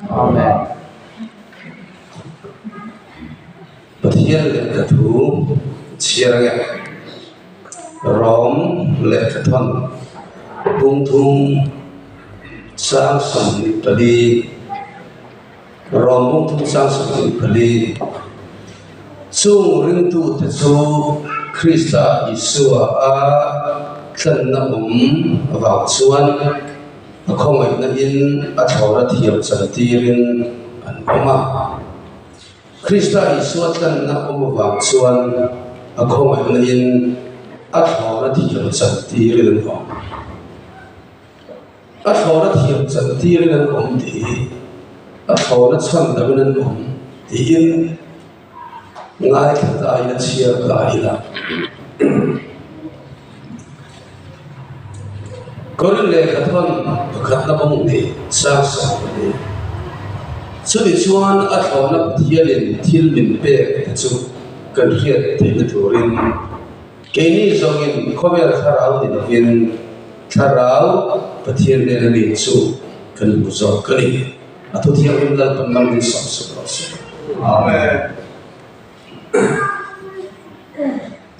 Amen. Pathian lehkha thu chhiar nge Rom lehkha thawn bung thum sang 24 Rom bung thum sang 24 Chung ringtute chu Krista Isua a tlanna awm avang chuan a khawngaihna in a thlawna thiam chantirin an awm a. Krista Isua tlanna awm avang chuan a khawngaihna in a thlawna thiam chantirin an awm. A thlawna thiam chantirin an awm tih hi a thlawna chhan damin an awm tiin ngaithla ta ila chhiar ta ila. Korin lehkha thawn pakhatna bawng hnih sang 14. Chumi chuan a thlawhna Pathianin thil min pek te chu kan hriat theihna turin keini zawngin khawvel thlarau ni lovin thlarau Pathian hnena mi chu kan hmu zawk a ni. A thuthianghlim Lalpan Malmin sawm sawm rawh se. Amen.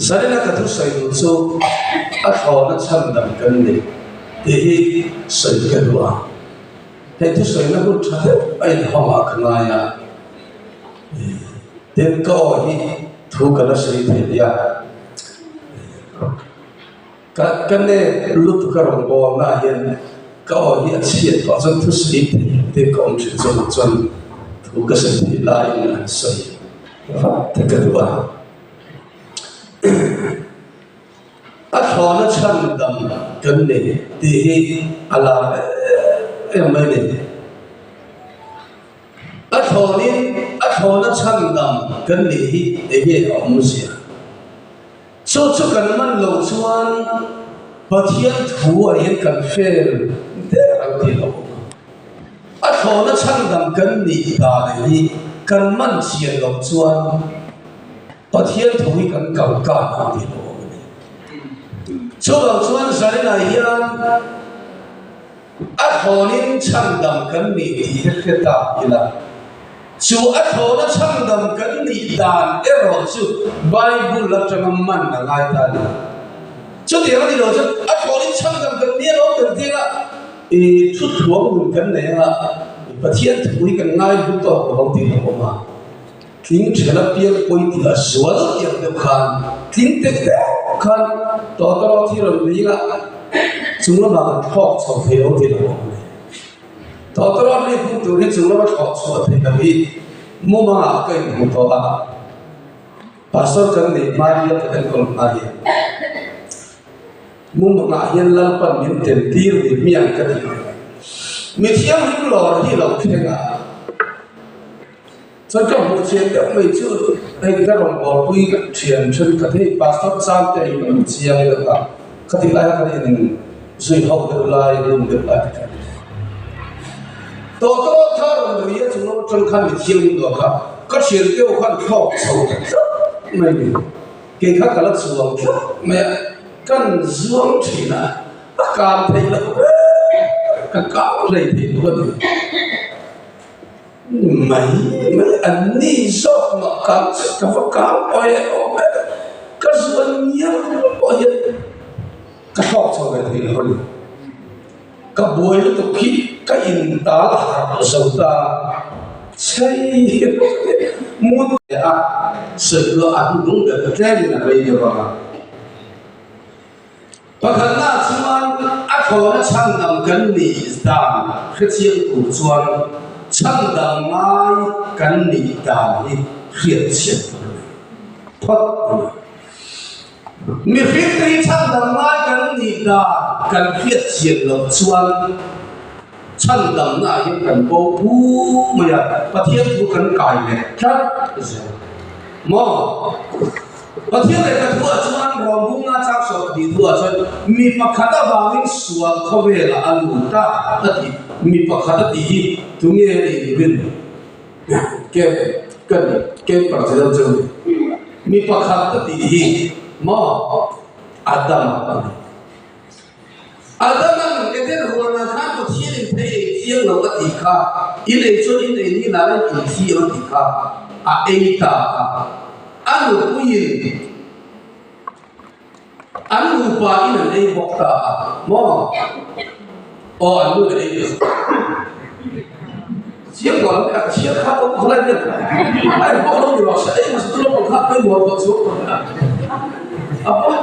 Zarina ka thusawi duh chu a thlawhna chhandam kan ni tih hi sawi ka duh a. Hei thusawina hun tha deuh a inhawng ah ka ngai a, tin ka aw hi thu ka la sawi thei nia. Ka ka nep lutuk a rawn bawlna ah hian ka aw hi a chhiat pah chuan thusawi thei te ka awm thin zawk ah chuan thu ka sawi theih laiin an sawi vat te ka duh a. A thlawhna chhan dam kan nei tih hi a lar em em mai a ni. A thlawhin a thlawhna chhan dam kan nih hi enge a awmzia? Chu chu kan man loh chuan Pathian thu ah hian kan fel der ang tih a awm a. A thlawhna chhan dam kan nih dan hi kan man chian loh chuan Pathian thu hi kan kal kân ang tih lo awm a ni. Chuvang chuan Zarinah hian a thlawnin chhandam kan nih tih hi hre ta ila, chu a thlawna chhandam kan nih dan erawh chu Bible atanga man a ngai ta a ni. Chutiang a ni lo chuan a thlawnin chhandam kan nih alawm kan ti anga i thu thuam hun kan nei anga Pathian thu hi kan ngai hlu tawk lo ang tih lo awm a. Tling ṭhela piang pawi tih a zual tiang deuh khan tling tek deuh khan tawtawrawt hi rawn ring a, chung lamah kan thlawk chho thei lo tih lo awm a ni. Tawtawrawt ri hmun tur hi chung lama thlawh chhuah theih loh hi mumangah ka inhmu tawh a, Pastor kan neih hma hian ka enkawl hma hian mumangah hian Lalpan min tel tir ni hmiang ka ti mai. Mi thianghlim lawr hi lo thleng a. Chuan ka hmuh chian deuh mai chu hei ka rawn bawlpui ka thian thenkhat hei pastor chang te hi ka hmu chiang deuh a, khatih lai kha kan in zui ho deuh lai hun deuh lai te kha a ni. Tawtawt kha rawn lui a chung atang khan mi thianghlim duah kha ka thian te ho khan thlawk chho ta tlat mai a ni. Kei kha ka la chuang tlat mai a, kan zuang thin a, a kang theih loh reng ka kang hlei thei lo a ni. Mai mai an ni zawk mah kang che ka va kang pawi e awm e ka zuan ngial pawh hian ka hlawk chho ve thei lo a ni. Ka buai lutuk hi ka in tal a harh zo ta chei mut leh a sawi luah a hnung ber tlem in a rei deuh ang a. Pakhatna chuan a thlawna chhandam kan nih dan hrechiang tur chuan chhandam ngai kan nih dan hi hriat chhiat tur a ni phawt a ni. Mihringte hi chhandam ngai kan nih dan kan hriat chhiat loh chuan chhandamna ah hian kan bo phu mai a, Pathian thu kan kai leh tlat zel maw? Pathian lehkha thuah chuan Rawlbunga chang 12 thuah chuan mi pakhat avangin sual khawvelah a lut a a ti. Mi pakhat a tih hi tunge a nih rin ke ka ni ke parchidam chu ni. Mi pakhat a tih hi maw Adam a ni. Adama'n Eden huanah khan Pathianin thei ei thiang lo a tih kha. In ei chuan in ei ni lah in in thi ang a tih kha a ei ta a. A nupuiin an nupa in an ei bawk ta a maw? Aw an nu in an ei ve. Chiang tawh lo a ka chhiar kha pawh khawlai vel a in pawh lo ni rawh se ei hmasa chu lo pawh kha pawimawh tawh chu a pawh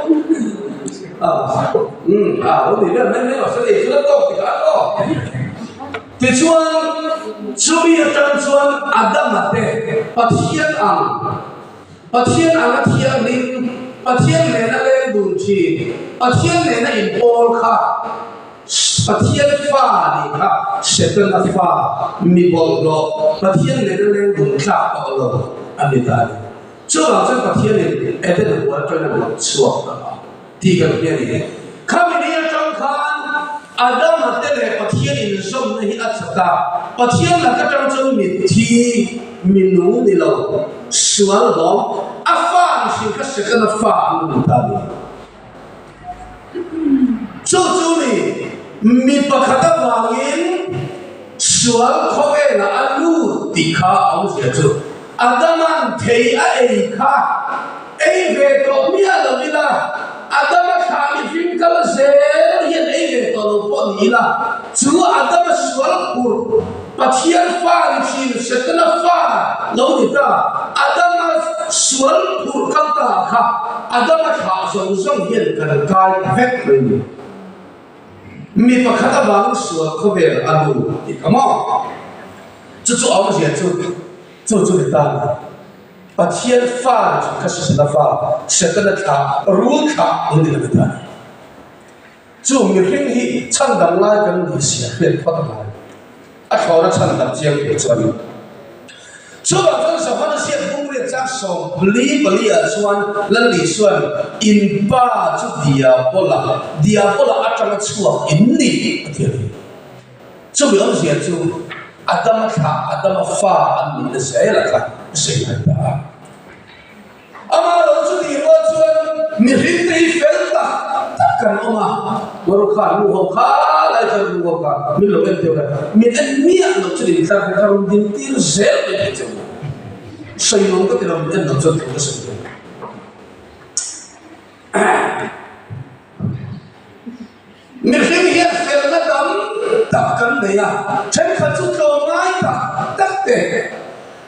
a um a lo ni vel mai mai rawh se ei chu la tawk ti kha a tawk. Tichuan chumi atang chuan Adama te Pathian ang Pathian anga thianghlim, Pathian nena leng dun thin, Pathian nena inpawl kha, Pathian fa nih kha Setana fa, mi bawlhhlawh, Pathian nena leng dun tlak tawh lo a ni ta a ni. Chuvang chuan Pathianin Eden hual atangin a hnawt chhuak ta a tih kan hria a ni. Khami ni atang khan Adama te leh Pathian inzawmna hi a chat a, Pathian lak atang chuan mitthi, mi nung ni lo, sual hlawm, a fa mihring kha Setana fa an ni ta a ni. Chu chu ni, mi pakhat avangin sual khawvelah a lut tih kha a awmzia chu Adama'n thei a ei kha ei ve tawh miah lo ila, Adama thlah mihring kal zel hian ei ve tawh lo pawh ni ila, chu Adama sual phurh Pathian fa ni thin Setana fa lo ni ta, Adama sual phurh kal ta kha Adama thlah zawng zawng hian kan kai ta vek mai ni. Mi pakhat avangin sual khawvel a lut tih kha maw? Chu chu awmzia chu chu chu ni ta ni. Pathian fa ni chu kha Setana fa, Setana thlah, rul thlah an ni lo ni ta ni. Chu mihring hi chhandam lai kan ni sia hriat phawt a ngai. A thlawna chhandam chiang tur chu a ni. Chuvang chuan Johana ziak bung riat chang 44 ah chuan Lal Isuan in pa chu Diabola, Diabola atanga chhuak in ni a ti a ni. Chumi awmzia chu Adama thlah, Adama fa an nihna zel a kha a sawi hman ta a. Amah lo chu tih rual chuan mihring te hi fel tak tak kan awm a, Moru kha nu ho kha lai chuan nu ho kha min lo en deuh a, min en miah lo chu din tlar ka rawn din tir zel mai thei che u. Sawi nuam ka ti lo min en lo chuan thu ka sawi dawn. Mihring hian felna tam tak kan nei a, thenkhat chu tlawmngai tak tak te,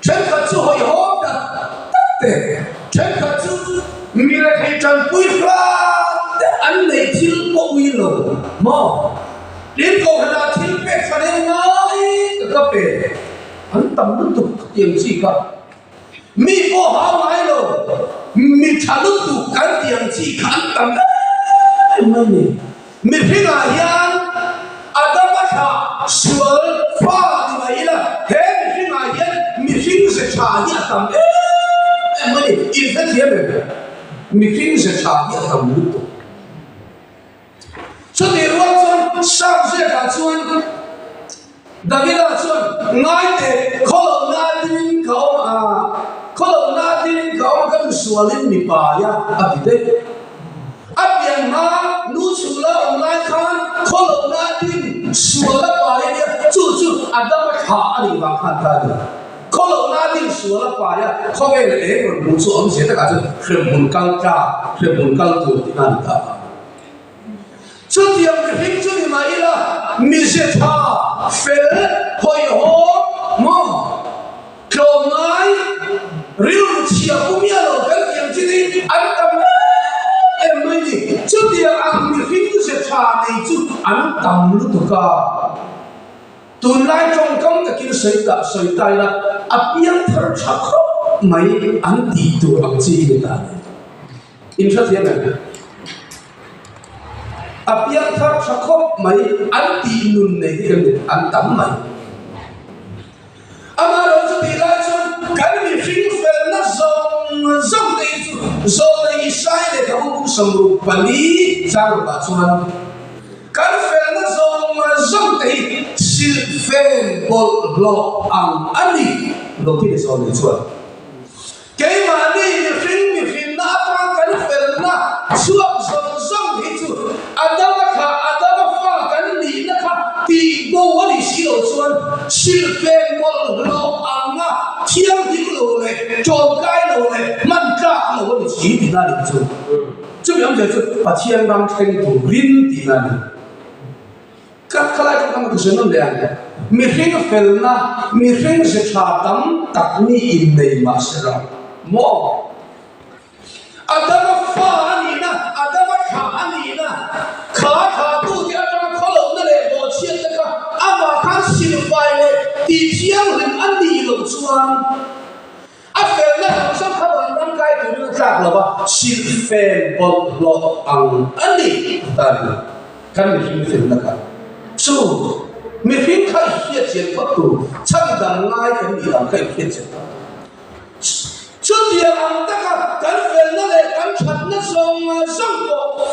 thenkhat chu hawihhawm tak tak te, thenkhat chu mi rethei tanpui hram te an neih thil pawh ui lo maw? Tin kohhranah thil pek thla reng ngai ka pe an tam lutuk tiang chi kha. Mi pawh hau ngai lo, mi tha lutuk kan tih ang chi kha an tam em mai ni. Mihringah hian Adama thlah sual fa ni mai ila, he mihringah hian mihring ze tha hi a tam em em mai ni. Inhrethiam em? Mihring ze tha hi a tam lutuk. Chutih rual chuan Sam ziakah chuan Davida chuan, Ngai teh, khawlohna dingin ka awm a, khawlohna dingin ka awm a, ka insualin mi pai a, a ti daih. A pian hma nu chhula awm lai khan khawlohna ding sual a pai a nia, chu chu Adama thlah a nih vang khan ta a ni. Khawlohna ding sual a pai a, khawvel eng rawn hmuh chu awmzia takah chuan hremhmun kal tlak, hremhmun kal tur tihna a ni ta a. Chutiang mihring chu ni mah ila, mize tha, fel, hawihhawm, maw, tlawmngai, rilru chhia pu miah lo kan tih ang chi ni an tam em em mai ni. Chutiang ang mihring ze tha nei chu an tam lutuk a. Tunlai tawngkam takin sawi ta sawi ta ila, a piang thar tha khawp mai an tih tur ang chi hi ni ta a ni. In hrethiam em? A piangthar tha khawp mai, an tih nun nei hi kan ni, an tam mai. Amaherawh chu tih lai chuan kan mihring felna zawng zawng te hi chu Zawlnei Isai leh Ka Bung 64 tlangrukah chuan kan felna zawng zawng te hi silhfen bawlhhlawh ang a ni lo ti ni Zawlnei chuan. Keimahni mihring mihrinna atanga kan felna chhuak zawng zawng hi chu Adama thlah, Adama fa kan nihna kha tih bo a nih si loh chuan silhfen. bawlhhlawh anga thianghlim lo leh ṭawngkai lo leh hman tlak lo a ni si tihna a nih chu. Chumi awmzia chu Pathian ram thleng turin tihna a ni. Ka khalai chu kan hre nawn leh ang. Mihring felna, mihring ze tha tam tak mi innei mah se la maw? Adama fa a nihna, Adama thla a nihna, kha thlahtute atanga khawlohna leh bawhchhiatna kha amah khan silfai leh tihthianghlim a nih loh chuan a felna zawng zawng kha rawn rangkai turin a tlak lo va, silhfen bawlhhlawh ang a ni ta ni. Kan mihring felna kha chu mihring kha i hriatchian phawt tur, chhan dang ngai kan nih dang kha i hriatchian phawt tur. Chutiang ang taka kan felna leh kan thatna zawng zawng pawh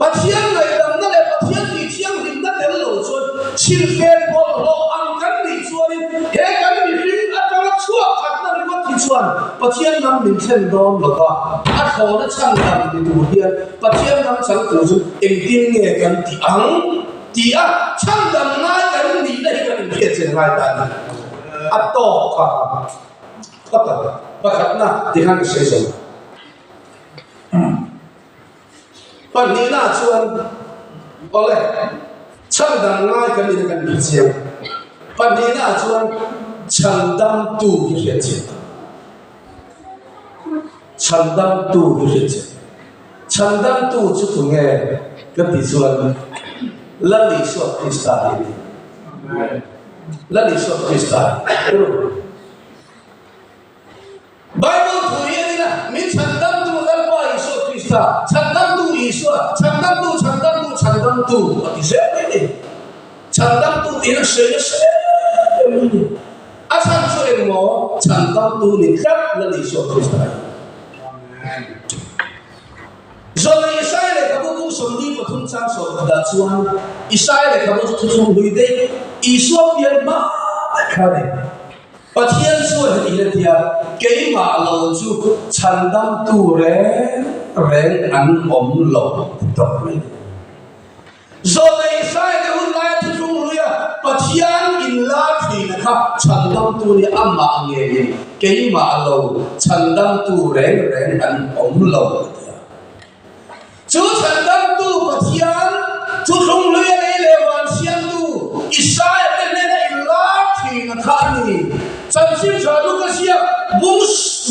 Pathian ngaihdamna leh Pathian tihthianghlimna tel lo chuan chhilhfen bawlhhlawh ang kan nih chuanin he kan mihring atanga chhuak thatna ringawt hi chuan Pathian ram min thlen dawn lo va, a thlawna chhan dam ni tur hian Pathian ram chang tur chu engtin nge kan tih ang tih a chhan dam ngai kan nihna hi kan inhriatchen ngai ta a ni. A tawk a phawt a, pakhatna tikhan ka sawi zo. Pahnihna chuan awle chhan dang ngai kan nihna kan hre chiang. Pahnihna chuan chhan damtu hi hriat chiang. Chhan damtu hi hriat chiang. Chhan damtu chu tunge kan tih chuan Lal Isua Krista hi a ni. Lal Isua Krista hi. Bible thu hi a ni a, min chhandamtu Lalpa Isua Krista, chhandamtu Isua, chhandamtu, chhandamtu, chhandamtu a ti zel mai a ni. Chhandamtu tiin a sawi nasa em em mai a ni. A chhan chu engmaw chhandamtu ni tlat Lal Isua Krista hi. Zawhna Isaia lehkhabu bung 43 chang 10 ah chuan Isaia lehkhabu chu thuthlung hlui daih Isua pian hma daih kha a ni. Pathian chuan heti hian a ti a, Keimah lo chu chhandamtu reng reng an awm lo ti tawp mai a ni. Zawhna Israel te hun laia thuthlung hluia Pathian inlar thina kha chhandamtu nia amah ngeiin keimah lo chhandamtu reng reng an awm lo a ti a. Chu chhandamtu Pathian thuthlung hluia lei leh van siamtu Israel te hnena inlar thina kha a ni. Chanchin tha Luka ziak bung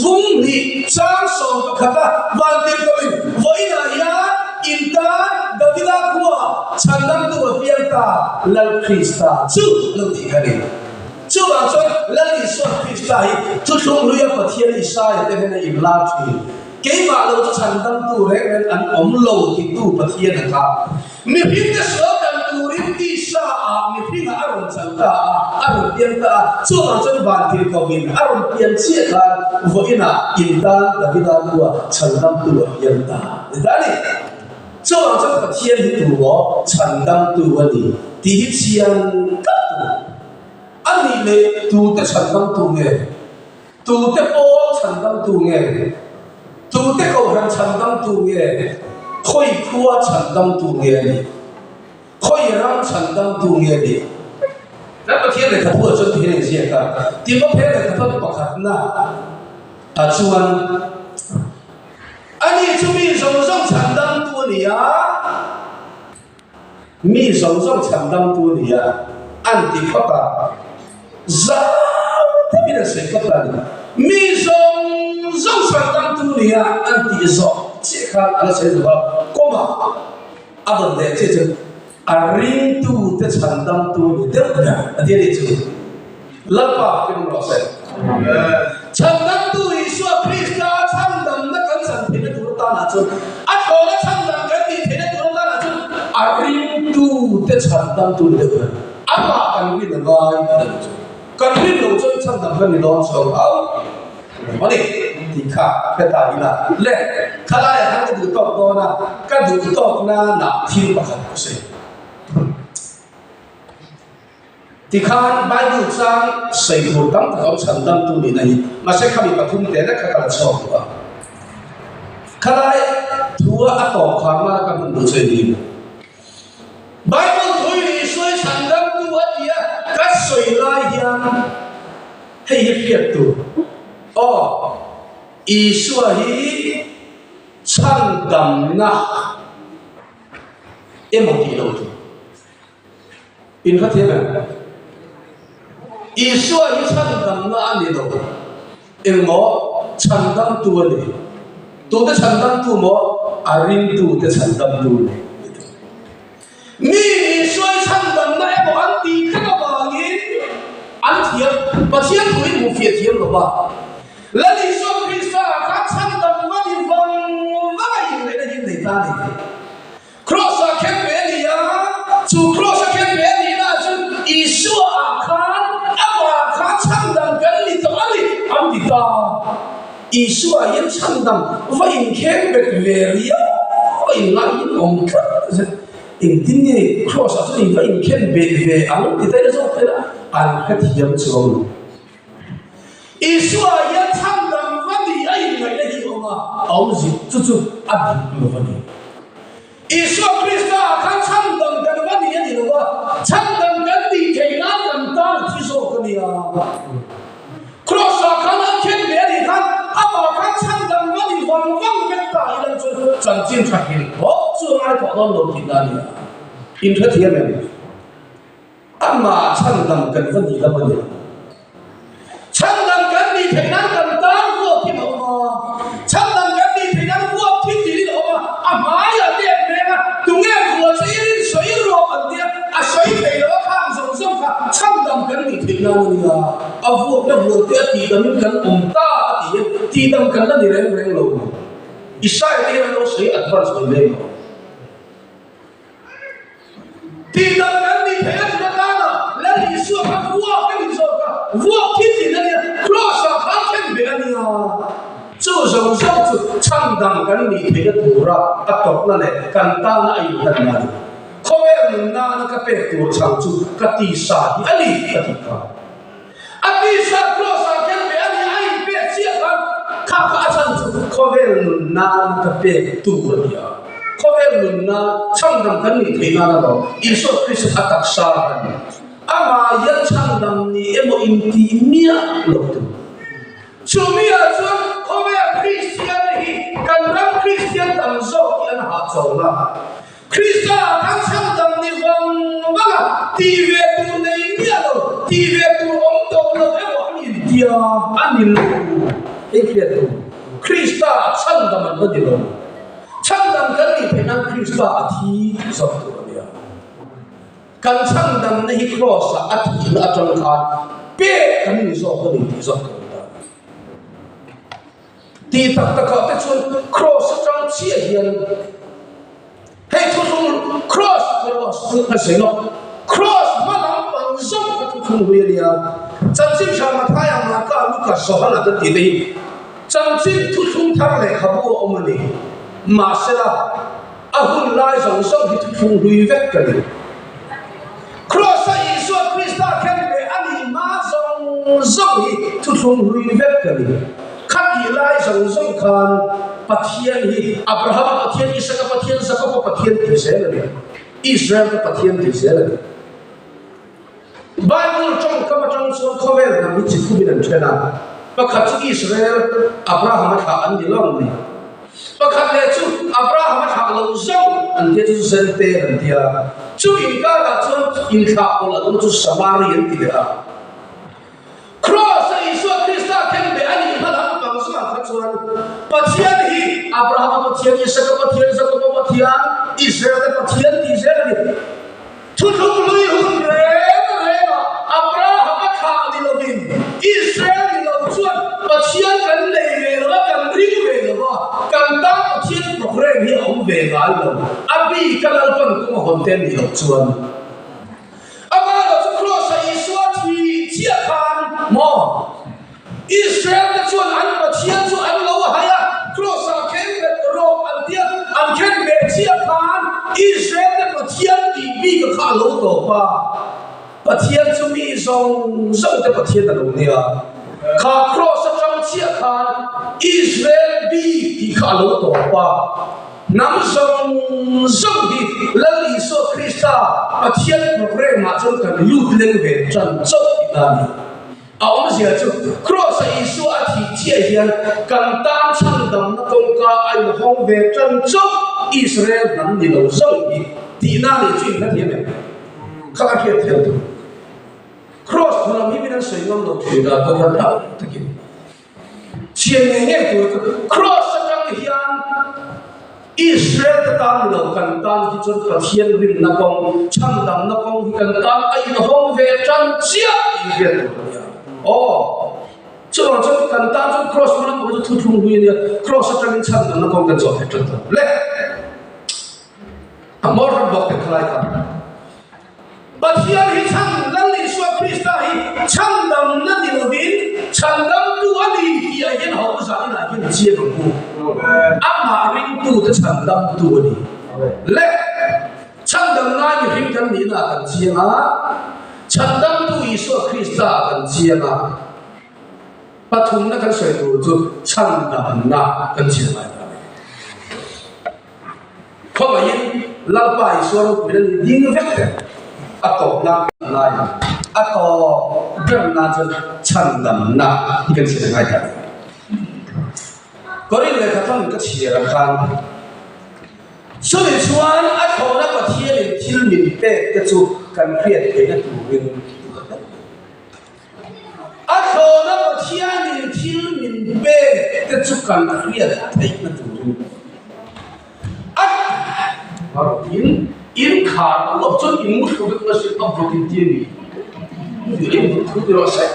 bung hnih chang 11 a van tir koin vawiinah hian in tan Davida khua chhandamtu a piang ta Lal Krista chu lo tih kha a ni. Chuvang chuan Lal Isua Krista hi thuthlung hluia Pathian Isaia te hnena inlar thin. Keimah lo chu chhandamtu reng reng an awm lo titu Pathian a kha. Mihring te sual dan turin tisa ah mihring ah a rawn chal ta a, a rawn piang ta a, chuvang chuan van thil kovin a rawn pian chiah khan vawiin ah in tan Davida khua chhandamtu a piang ta ni ta a ni. Chuvang chuan Pathian hi tu maw chhandamtu a ni tih hi chiang tak tur a nih leh tute chhandamtu nge? Tute pawl chhandamtu nge? Tute kohhran chhandamtu nge? Khawi khua chhandamtu nge a nih? Khawi ram chhandamtu nge a nih? Kan Pathian lehkha thu ah chuan ti hian a inziak a, Timothea lehkha thawn pakhatna ah chuan, Ani chu mi zawng zawng chhandamtu a ni a, Mi zawng zawng chhandamtu a ni a, an ti phawt a, zau takin an sawi phawt a ni. Mi zawng zawng chhandamtu a ni a, an tih zawh chiah khan a la sawi zo a, kawma a rawn leh chiah chuan a ringtute chhandamtu a ni deuh ber a ti a nih chu. Lalpa fim rawh se. Chhandamtu Isua Krista chhandamna kan chan theihna tur atanah chuan, a thlawna chhandam kan tih theihna tur atanah chuan a ringtute chhandamtu ni deuh ber. Amah kan rin a ngai tih a ni chu. Kan rin loh chuan chhandam kan ni dawn chho lo a ni tih kha hre ta ila. Le, khalaiah khan ka duh tawk dawn a, ka duh tawk nana thil pakhat ka sawi. Tikhan Bible chang sawi tur tam tak a awm chhan damtu nihna hi mahse khami pathum te lek kha ka la chhuak duh a. Khalai thua a tawp khar nana ka hmun duh chu engkim? Bible thu in Isua hi chhan damtu a ti a, ka sawi lai hian hei hi hriat tur. Aw, Isua hi chhandamna emaw tih loh tur. In hrethiam em? Isua hi chhandamna a ni lo. Engmaw? Chhandamtu a ni. Tute chhandamtu maw? A ringtute chhandamtu a ni. Mi Isua hi chhandamna emaw an tih tlat avangin an thiam, Pathian thu in hmuhfiah thiam lo va. Lal Isua Krista ah khan chhandamna ni vang vang a inneihna hi an nei ta a ni. Kraws ah khen ve a ni a, chu kraws a khen ve a nih na chuan Isua ah khan amah kha chhandam kan ni tawh a ni an ti ta. Isua hian chhandam va inkheng bet ve riau a inlaiin awm tlat zet. Engtin nge kraws ah chuan va inkhen bet ve ang ti ta ila zawk ila an hrethiam chuang lo. Isua hian chhandam va ni a inngaihna hi a awm a, a awmzia chu chu a dik lo a ni. Isua Krista ah khan chhandam kan va ni a ni lo va, chhandam kan nih theih nan kan tan a thi zawk a nia. Kraws ah khan an khen ve a nih khan amah khan chhandam va ni vang vang vek ta ilang chuan chanchin tha hil phawt chu a ngai tawh dawn lo tihna a ni a. Inhrethiam em? Amah chhandam kan va nih lam a ni. Chhandam kan nih theih nan kan tan vuak hi a awm a, chhandam kan nih theih nan vuak thil tiin a awm a, a hmaiah te an veng a, tunge vuah chu i rin sawi rawh an tia, a sawi thei lo a khang zawng zawng kha chhandam kan nih theih nan a nia, a vuakna vual te a tihdamin kan awm ta a ti a, tihdam kan la ni reng reng lo. Isaiah te hian an lo sawi advance mai mai lo. Tihdam kan nih theih a tum atana Lal Isua kha vuak a ni zawk a, vuak thil tih a nia, Kraws ah khan thlen ve a nia. Chu zawng zawng chu chhandam kan nih theihna tura a tawpna leh kan tana a inhlanna a ni. Khawvel nun nana ka pek tur chang chu ka tisa hi a ni ka tih kha. A tisa Kraws ah khen ve a nia, a inpek chiah khan kha kha a chhan chu khawvel nun nan ka pek tur a ni a. Khawvel nun nan chhandam kan nih theih nan a lo, Isua Krista a taksa a ni. Amah hian chhandam ni emaw intih miah lo tur. Chumi ah chuan khawvel Kristian hi kan ram Kristian tam zawk hi an hahchawl a. Krista ah khan chhandam ni vang vang a, tih ve tur nei miah lo, tih ve tur awm tawh lo emaw an intia a ni lo. Hei hriat tur, Krista ah chhandam an va ni lo. Chhandam kan nih theih nan Krista a thi tih zawk tur a nia. Kan chhandamna hi Kraws ah a thihna atang khan pek kan ni zawk a ni tih zawk tur a ni ta. Tih tak takah te chuan Kraws atang chiah hian hei thuthlung Kraws Kraws chu ka sawi lo Kraws hma lampang zawng kha thuthlung hlui a nia. Chanchin tha Mathaia Marka Luka Johana kan tih te hi chanchin thuthlung thar lehkhabu a awm a ni. Mahsela a hun lai zawng zawng hi thuthlung hlui vek ka ni. Kraws-a Isua Krista khen leh a nih hma zawng zawng hi thuthlung hlui vek ka ni. Khatih lai zawng zawng khan Pathian hi Abrahama Pathian, Isaka Pathian, Jakoba Pathian tih zel a ni. Israel-te Pathian tih zel a ni. Bible tawngkam atang chuan khawvel hnam hi chi khumin an then a. Pakhat chu Israel, Abrahama thlah an ni lo ni. Pakhat leh chu Abrahama thlah lo zauh an tia chu Zente an tia. Chu inkarah chuan inthlah pawlh an awm chu Samari an ti leh a. Kraws-a Isua Krista khenbeh a nih hma lam pang zawng kha chuan Pathian hi Abrahama Pathian, Isaka Pathian, Jakoba Pathian, Israel-te Pathian tih zel a ni. Thuthlung hlui hun reng rengah Abrahama thlah ni lovin Israel ni lo chuan Pathian kan nei ve lo a, kan ring ve lo a, kan tan Pathian program hi a awm ve ngai lo. A bik a Lalpan kawng a hawn te nih loh chuan. Amah erawh chu Kraws-a Isua thi chiah khan maw? Israel te chuan an Pathian chu an lo hai a, Kraws-ah khen bet rawh an tia, an khen beh chiah khan Israel te Pathian tih bik a kha a lo tawp a. Pathian chu mi zawng zawng te Pathian a lo nia. Kha Kraws atang chiah khan Israel bik tih kha a lo tawp a. Hnam zawng zawng hi Lal Isua Krista Pathian programme ah chuan kan lut leng ve tan chauh tih ta a ni. A awmzia chu Kraws-a Isua a thih chiah hian kan tan chhandamna kawngka a inhawng ve tan chauh Israel hnam ni lo zawng hi tihna nih chu inhrethiam em? Kha ka hriatthiam tur. Kraws hnam hi min an sawi ngam lo thin a, Kohhran hlau takin. Chhian ngei ngei tur chu Kraws atang hian Israel te tan ni lo kan tan hi chuan Pathian rinna kawng, chhandamna kawng hi kan tan a inhawng ve tan chiah tih hriat tur a nia. Aw, chuvang chuan kan tan chuan Kraws hmana kawng chu thuthlung hlui a nia, Kraws atangin chhandamna kawng kan zawh theih tan ta le. A hmawr ram bawk te khalai kha. Pathian hi chhan Lal Isua Krista hi chhandamna ni lovin chhandamtu a ni tih ah hian ho zah inah hian i chiang ang u. Amah ringtute chhandamtu a ni. Le, chhandam ngai mihring kan nihna ah kan chiang a, chhandamtu Isua Krista ah kan chiang a, pathumna kan sawi tur chu chhandamna kan chiang ngai ta a ni. Khawngaihin Lalpa Isua ropuina ni ding vek te a tawp nan kan lai ang. A tawp ber nan chuan chhandamna hi kan chhiat a ngai ta a ni. Korin lehkha thawn ka chhiar ang khan chumi chuan a thlawhna Pathianin thil min pek te chu kan hriat theihna turin ka hmu. A thlawhna Pathianin thil min pek te chu kan hriat theihna turin a in in khar uap chuan in mu thlu vek nasa a vawt in ti a ni. In thu ti rawh se.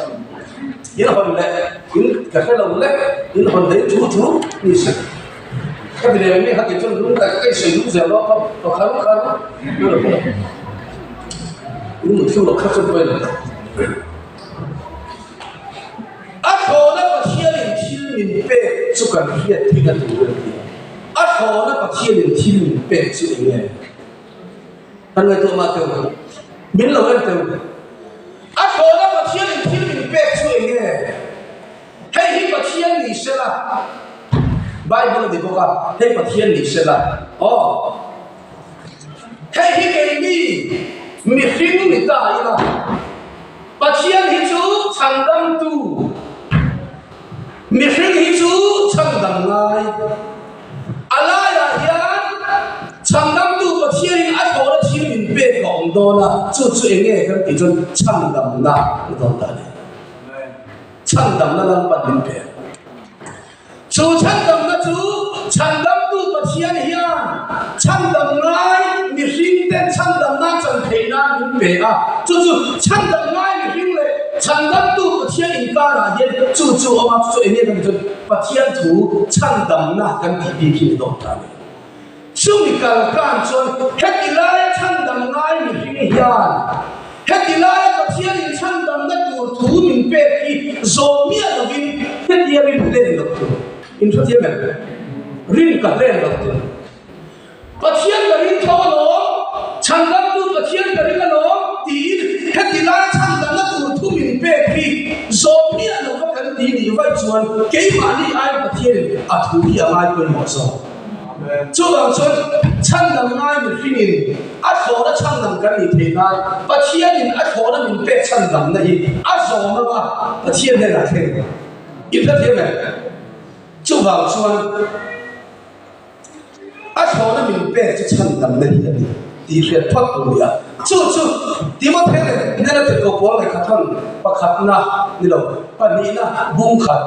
In hawn leh in ka hre lo lek in hawn leh thu thu ni se. Ka ti leh mai hati chuan lung kaih kaih sawi lung zel lo a ka khar khar in mu thlu lo kha chuan pawi lo. A thlawhna Pathianin thil min pek chu kan hriat theihna tur a ni. A thlawhna Pathianin thil min pek chu eng nge? Kan ngaihtuah mah teuh ang. Min lo en teuh. A thlawhna Pathianin thil min pek chu eng nge? Hei hi Pathian ni sela. Bible a ni bawk a, hei Pathian ni sela. Aw. Hei hi keini mihring ni ta ila, Pathian hi chu chhandamtu, mihring hi chu chhandam ngai. A laiah hian chhandamtu Pathianin a thawhna thil min pek a awm dawn a, chu chu eng nge kan tih chuan chhandamna a dawn ta a ni. Chhandamna Lalpan min pe. Chu chhandamna chu chhandamtu Pathian hian chhandam ngai mihring ten chhandam nan chan theih nan min pe a. Chu chu chhandam ngai mihring leh chhandamtu Pathian inkarah hian chu chu a awm a, chu chu eng nge kan tih chuan Pathian thu chhandamna kan tih bik hi ni dawk ta a ni. Chumi kalkan chuan heti laia chhandam ngai mihring hian heti laia Pathianin chhandamna tur thu min pek hi zawm miah lovin hetia rin hlen loh tur in hrethiam em? Rin ka hlen loh tur. Pathian ka ring tho alawm, chhandamtu Pathian ka ring alawm tiin heti laia chhandamna tur thu min pek hi zawm miah lova kan ti nih vaih chuan keimahni aiin Pathianin a thu hi a ngai pawimawh zawk. Chuvang chuan chhandam ngai mihringin a thlawhna chhandam kan nih theih nan Pathianin a thlawhna min pek chhandamna hi a zawm anga Pathian hnenah thleng i hrethiam em? Chuvang chuan a thlawhna min pek chu chhandamna hi a ni tih hriat phawt tur a ni a. Chu chu Timothea leh hnena tirhkoh pawl lehkha thawn pakhatna ni lo, pahnihna bungkhat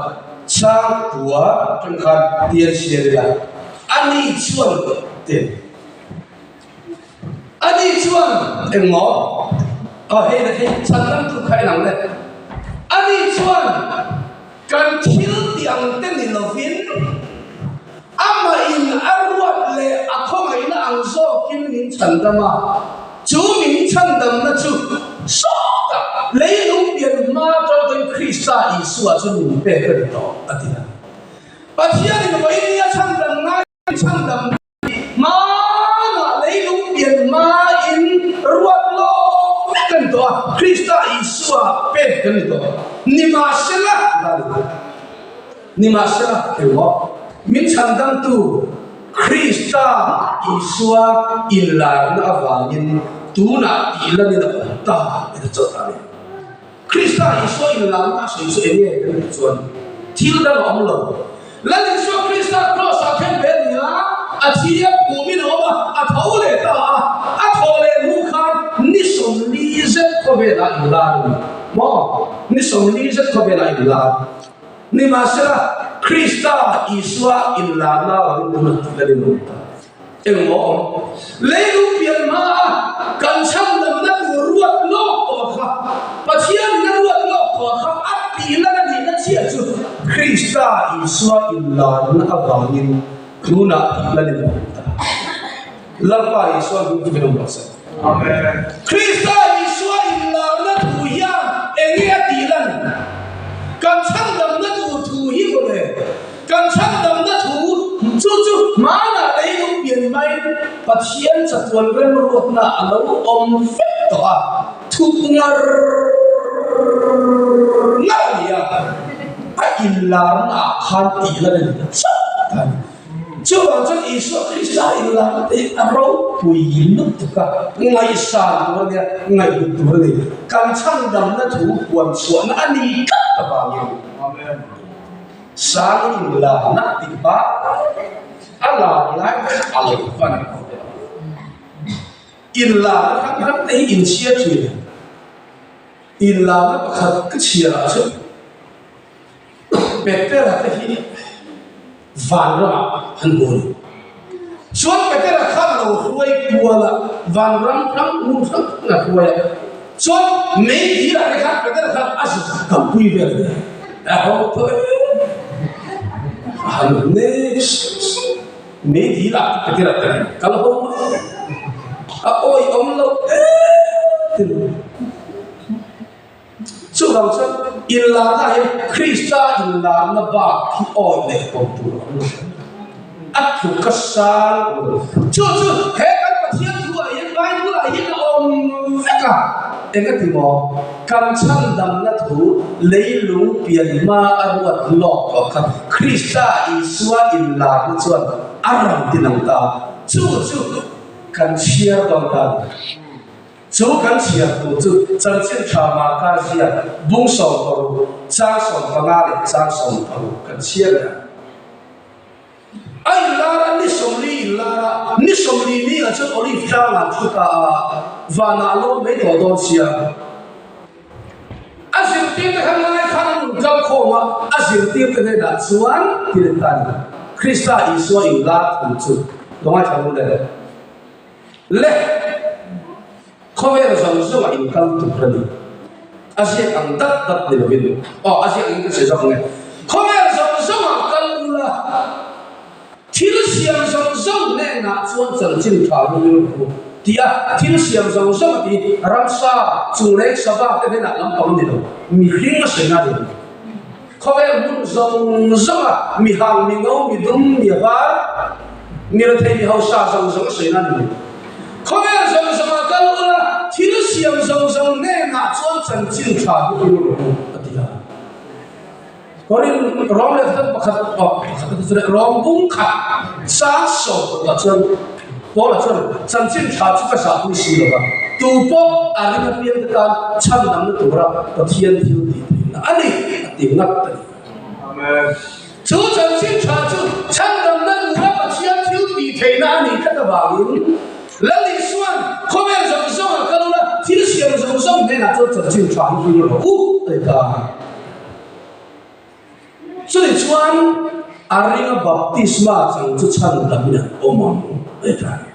Chang tua tang khan tian chhiar ila, ani chuan te, ani chuan engmaw, aw hei le hei chhan dang tu kha en ang le, ani chuan kan thil tih ang te ni lovin amah in a ruat leh a khawngaihna ang zawkin min chhan dam a. Chu min chhandamna chu sawtah leilung pian hma atang Krista Isua chu min pek a ni tawh, a ti a. Pathianin vawinia chhandam ngai chhandam hmanah leilung pian hmain ruat lawk vek a ni tawh a, Krista Isua pek kan ni tawh. Nimahsela, nimahsela, engmaw? Min chhandamtu. Krista Isua inlarna avangin tunah tih lanin a awm ta tih a chawlh ta a ni. Krista Isua inlarna a sawi chu eng nge kan tih chuan thil dang a awm lo. Lal Isua Krista Kraws-ah khen ve a ni a, a thi a phumin a awm a, a tho leh ta a, a thawh leh hnu khan ni 40 zet khawvelah inlar a ni maw? Ni 40 zet khawvelah inlar. Nimahsela, Krista Isua inlarna avangin tunah tih lan in awm ta. Engmaw awm? Leilung pian hmaa kan chhandamna tur ruat lawk tawh kha, Pathianin a ruat lawk tawh kha a tih lan a nihna chiah chu Krista Isua inlarna avangin tunah tih lan in awm ta. Lalpa Isua hming chu min awm rawh se. Amen. Krista Isua inlarna thu hian enge a tih lan? Kan chhandamna tur thu hi mawle. Kan chhandamna thu chu chu hmanah leilung pian maiin Pathian chatuan remruatna a lo awm vek tawh a, thup ngar ngar a ni a, a inlarna ah khan tih lan a ni ta chauh ta a ni. Chuvang chuan Isua Krista inlarna te hi a ropui lutuk a, ngaihsan tur a nia, ngaihhlut tur a ni. Kan chhandamna thu huan chhuahna a ni tlat avangin. Amen. Sang inlarna tih kha a lar lai kha a lo fan khawp e. Inlarna hrang hrang te hi inchhia thin. Inlarna pakhat ka chhiarah chuan Petera te hi vanramah an hmu a ni. Chuan Petera khan a lo hruai kual a, vanram hrang hmun hrang hrang a hruai a. Chuan meidil-ah te khan Petera khan a zuk kalpui vel a ni. A ho tawh e. A han next meidil-ah te Petera te kal ho mai. A awihawm loh em. Chuvang chuan inlarna hi Krista inlarna bak hi awi leh tawh tur a awm lo. A tluk a sang lo. Chu chu he kan Pathian thuah hian Bible ah hian a awm vek a. Engati maw? Kan chhandamna thu leilung pian hma a ruat lawk tawh kha Krista Isua inlarna chuan a rawn ti nang ta. Chu chu kan chhiar dawn ta a ni. Chu kan chhiar tur chu chanchin tha Marka ziak bung 16, chang 15 leh chang 16 kan chhiar leh ang. A inlar a, ni 40 inlar a, ni 40 ni ah chuan Olive tlang ah thu ta a, vanah a lawm mai tawh dawn sia. A zirtirte kha ngai khan an rawn kal khawm a, a zirtirte hnenah chuan ti leh ta a ni. Krista Isua inlar thu chu lo ngaithla ru le. Le! Khawvel zawng zawngah in kal tur a ni. A ziak ang dat dat ni lovin, aw a ziak in ka hre zawk ang e. Khawvel zawng zawngah kal ula, thil siam zawng zawng hnenah chuan chanchin tha ru ru ru tih a, thil siam zawng zawng a ti, ramsa, chungleng sava te hnenah lampang ni lo, mihring a sawi na ni lo. Khawvel hmun zawng zawnga mi hang, mi ngo, mi dum, mi var, mi rethei, mi hausa zawng zawng a sawi na ni. Khawvel zawng zawnga kal ula, thil siam zawng zawng hnenah chuan chanchin tha hi ru rawh u, a ti a. Korin Rom lehkhaten pakhat aw pakhat a ti chu leh Rom bung khat sang 16 ah chuan Paula chuan chanchin tha chu ka zahpui si lo va, tu pawh a ring apiang te tan chhandamna tura Pathian thil tih theihna a ni a ti ngat a ni. Amen. Chu chanchin tha chu chhandamna tura Pathian thil tih theihna a nih tlat avangin Lal Isuan khawvel zawng zawngah kal ula thil siam zawng zawng hnenah chuan chanchin tha hi hring rawh u a ti ta. Chutih chuan a ringa baptisma chang chu chhan damin an awm ang a ti ta a ni.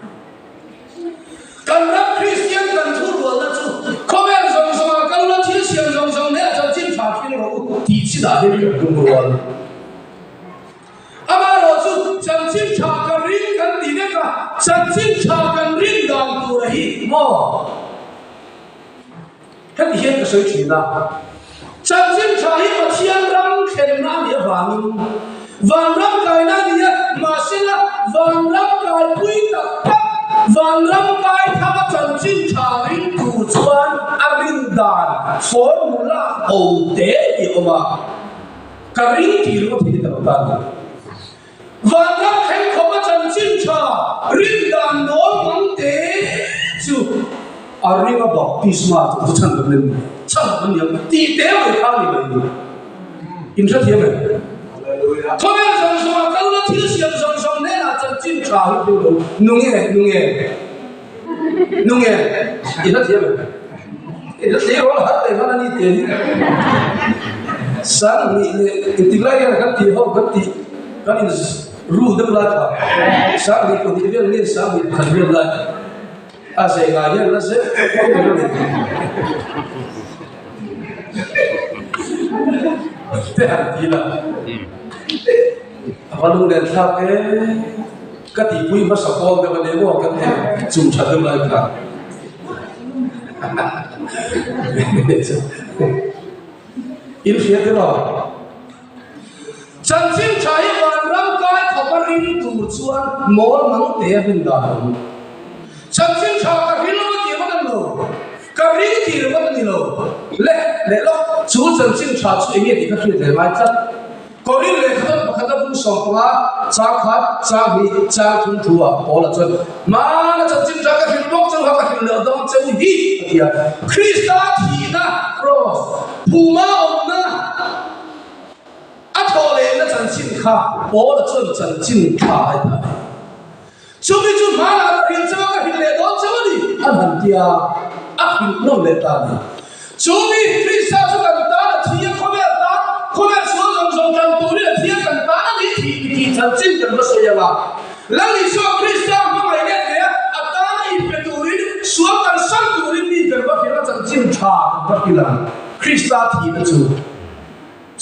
Kan ram Kristian kan thurualna chu khawvel zawng zawngah kal ula thil siam zawng zawng hnenah chanchin tha hring rawh u tih chinah hian kan lungrual. Amaherawh chu chanchin tha kan ring kan ti vek a, chanchin tha kan rin dan tura hi maw? Heti hian ka sawi thin a, chanchin tha hi Pathian ram thlenna a nih avangin vanram kaina a ni a, mahsela vanram kaipui tak tak, vanram kai thanga chanchin tha ring tur chuan a rin dan formula ho te hi a awm a, ka ring tih ringawt hi ni ta lo ta a ni. Vanram thleng khawpa chanchin. Chanchin tha rin dan nawl mang te chu a ringa baptisma chu chu chhan kan ni chhan kan ni ang tih te mai kha ni mai ni. In hrethiam em? Khawvel zawng zawng a kal la thil siam zawng zawng hnenah chanchin tha hi thil lo nung e nung e nung e in hrethiam em? In hrethiam rawl har leh hman a ni te hi sang hnih leh engtik lai hian kan tih ho kan tih kan in ru deuh lai kha sang hnih pahnih vel nge sang hnih pakhat vel lai a zei ngai hian la zet Te han ti la, a va lunglen thlak e, ka tihpui hmasa pawl deuh a ni maw kan ti chum tha deuh lai kha. In hria te maw? Chanchin tha hi vanram kai khawpa ring tur chuan mawl mang te a hmin dan a awm. Chanchin tha ka ring lo a tih vat a ni lo, ka ring tih ringawt a ni lo. Le, leh lawk, chu chanchin tha chu enge tih ka hriat ve ngai tlat. Korin lehkha pakhat a bung 15, chang khat, chang hnih, chang thum thu ah Paula chuan, Hmana chanchin tha ka hrilh bawk chauha ka hrilh leh dawn cheu hi a ti a. Krista thihna, cross, phuma awmna, A thawh lehna chanchin kha Paula chuan chanchin tha a dah a ni. Chumi chu hmanah ka hrilh chauh a, ka hrilh leh dawn chauh a ni, an han ti a, a hrilh nawn leh ta a ni. Chumi Krista chu kan tan a thi a, khawvel tan, khawvel sual zawng zawng tan turin a thi a, kan tan a ni tih tih chanchin kan va sawi ang a. Lal Isua Krista hmangaih let leh a, a tan a inpe turin, sual kan san turin mi kan va hrilh a, chanchin tha kan va hrilh ang. Krista thihna chu.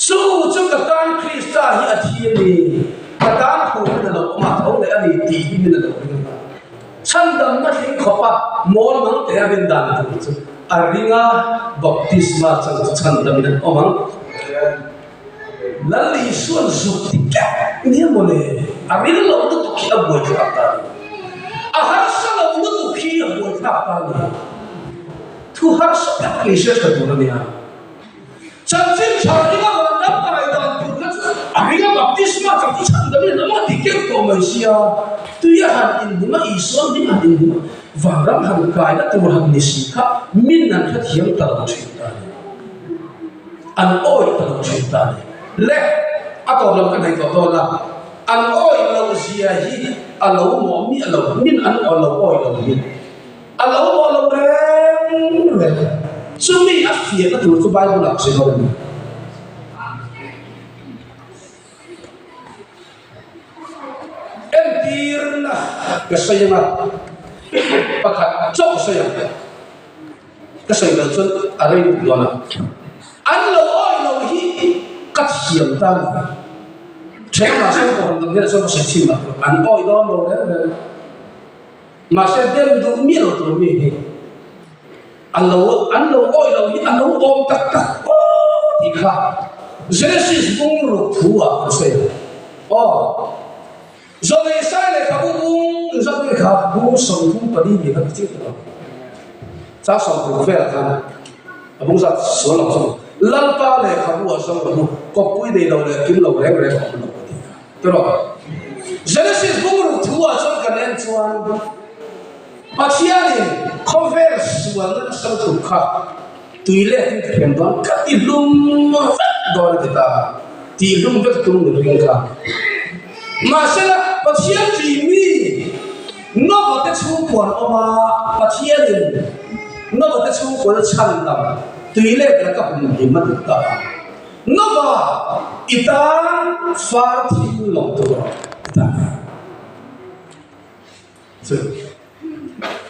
Chu chu ka tan Krista hi a thi a ni, ka tan thu min a lo awm a, tho leh a ni tih hi min a lo ring a. Chhandamna hring khawpa mawl mang te a rin dan tur chu a ring a, baptisma chang chu chhandamin an awm ang. Lal Isua'n zuk ti keuh nia mawle, a ring lo lutuk hi a buaithlak ta a ni. A harsa lo lutuk hi a buaithlak ta a ni. Thu harsa tak ni se tha tur a nia. Chanchin tha ringa vanram kai dan tur kha chu a ringa baptisma chang chu chhan dam in a ti keuh tawh mai sia, tui a han inhnim a, Isua hming han inhnim a, vanram han kaina tur han ni si kha min an hrethiam ta lo thin ta a ni. An awih ta lo thin ta a ni. Le, a tawp lam ka hnaih tawh dawn a, an awih loh zia hi a lo mawh miah lo, min an lo awih lo hi. A lo mawh lo reng reng. Chumi a fiahna tur chu Bible ah sawi dawn a ni. Entirna ka sawi ang a, pakhat chauh ka sawi ang. Ka sawi loh chuan a rei tuk dawn a. An lo awih lo hi ka thiam ta a ni. Ṭhenah sawn ka rawn dang hian sawn ka sawi chhin lo. An awih dawn lo reng reng. Mahse dem duh miah lo tur mi hi a lo an lo awih lo hi a lo awm tak tak aw tih kha Genesis bung ruk thu ah kan sawi ang aw. Zawlei sai lehkhabu bung inzawt nge kha bung 34 ni kha ka chik ta lo. Chang 60 velah khan a bung zat sual lo zawng Lalpa lehkhabu ah zawng lo kawppui nei lo leh kim lo reng reng a awm lo ka ti kha. Tiraw? Genesis bung ruk thu ah chuan kan en chuan Pathianin khawvel sualna nasa lutuk kha tui letin ka hrem dawn ka ti hlum vek dawn a ti ta a, ti hlum vek tum ni ring kha. Mahsela Pathian tih mi Nova te chhungkuan awm a, Pathianin Nova te chhungkuan a chhan dam tui let la ka hum him a ti ta a. Nova i tan far thim lo tur i tan a. Chu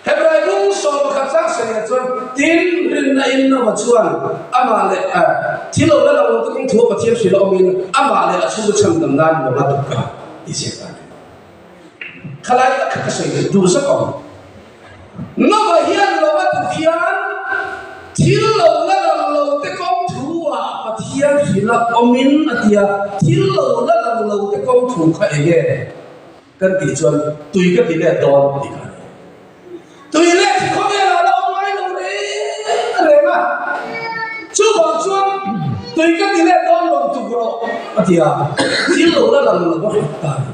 Hebrai bung 11 chang sawiah chuan tin rinna in Nova chuan amah leh thil lo la lo lo te kawng thu a Pathian hrilh a awmin amah leh a chhungte chhandam nan lo a tuk a ti ziak a ni. Khalai tak kha ka sawi duh duh zawk ang. Nova hian lo a tuk hian thil lo la lang lo te kawng thu ah Pathian hrilh a awmin a ti a, thil lo la lang lo te kawng thu kha eng nge kan tih chuan tui ka ti let dawn tih kha a ni. Tui let hi khawvelah la awm ngai lo reng reng a, chuvang chuan tui ka ti let dawn lo tuk rawh a ti a, thil lo la lang lo a hrilh ta a ni.